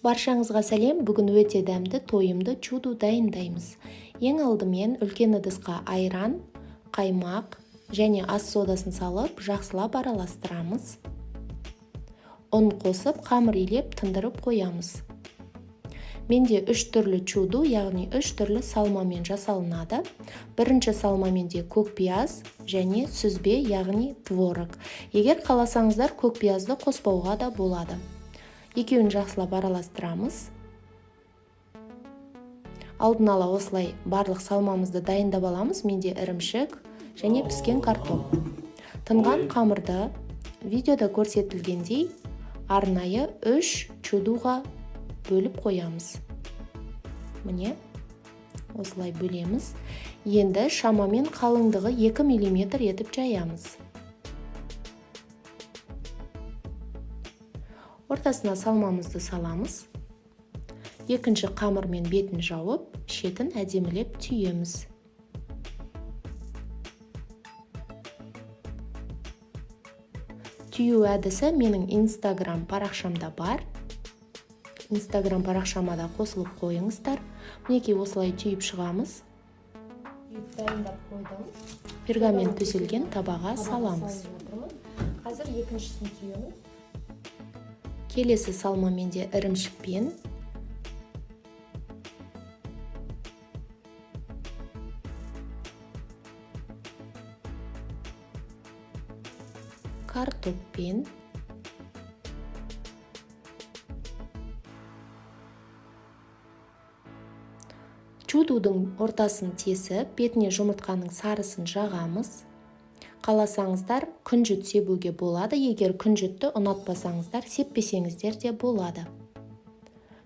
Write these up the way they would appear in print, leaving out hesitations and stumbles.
Баршаңызға сәлем! Бүгін өте дәмді, тойымды чуду дайындаймыз. Ең алдымен үлкен ыдысқа айран, қаймақ және ас содасын салып, жақсылап араластырамыз. Ұн қосып, қамыр илеп, тындырып қоямыз. Менде 3 түрлі чуду, яғни 3 түрлі салмамен жасалынады. Бірінші салмаменде көк пияз және сүзбе, яғни творог. Егер қаласаңыздар, көк пиязды қоспауға да болады. Екеуін жақсылап араластырамыз. Алдын ала осылай барлық салмамызды дайындап аламыз. Менде ірімшік және піскен картоп. Тынған қамырды видеода көрсетілгендей арнайы 3 чудуға бөліп қоямыз. Міне, осылай бөлеміз. Енді шамамен қалыңдығы 2 мм етіп жаямыз. Ортасына салмамызды саламыз. Екінші қамырмен бетін жауып, шетін әдемілеп түйеміз. Түю әдісі менің Инстаграм парақшамда бар. Инстаграм парақшама да қосылып қойыңыздар. Мінекей, осылай түйіп шығамыз. Түйіп дайындап қойдым. Пергамент төселген табаға саламыз. Қазір екіншісін түйемін. Келесі салмамен де ірімшікпен картоппен чудудың ортасын тесіп, бетіне жұмыртқаның сарысын жағамыз. Қаласаңыздар, күнжіт себуге болады. Егер күнжітті ұнатпасаңыздар, сеппесеңіздер де болады.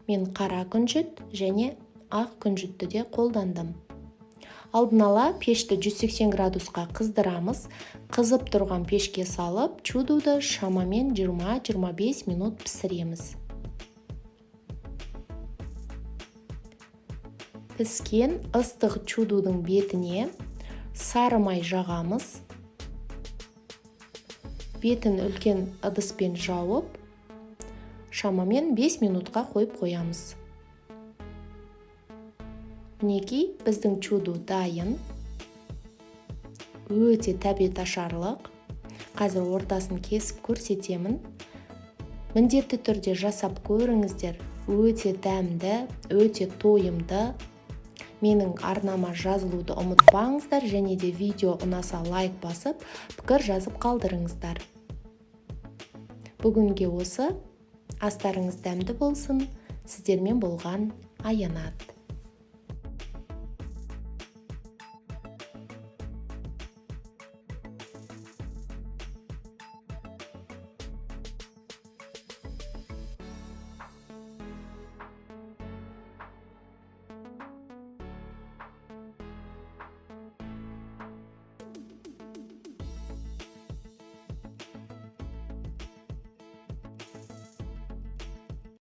Мен қара күнжіт және ақ күнжітті де қолдандым. Алдын ала пешті 180 градусқа қыздырамыз. Қызып тұрған пешке салып, чудуды шамамен 20-25 минут пісіреміз. Піскен ыстық чудудың бетіне сары май жағамыз. Бетін үлкен ыдыспен жауып, шамамен 5 минутқа қойып қоямыз. Мінекей, біздің чуду дайын. Өте тәбеташарлық. Қазір ортасын кесіп көрсетемін. Міндетті түрде жасап көріңіздер. Өте дәмді, өте тойымды. Менің арнама жазылуды ұмытпаңыздар және де видео ұнаса лайк басып, пікір жазып қалдырыңыздар. Бүгінге осы. Астарыңыз дәмді болсын. Сіздермен болған Аянат.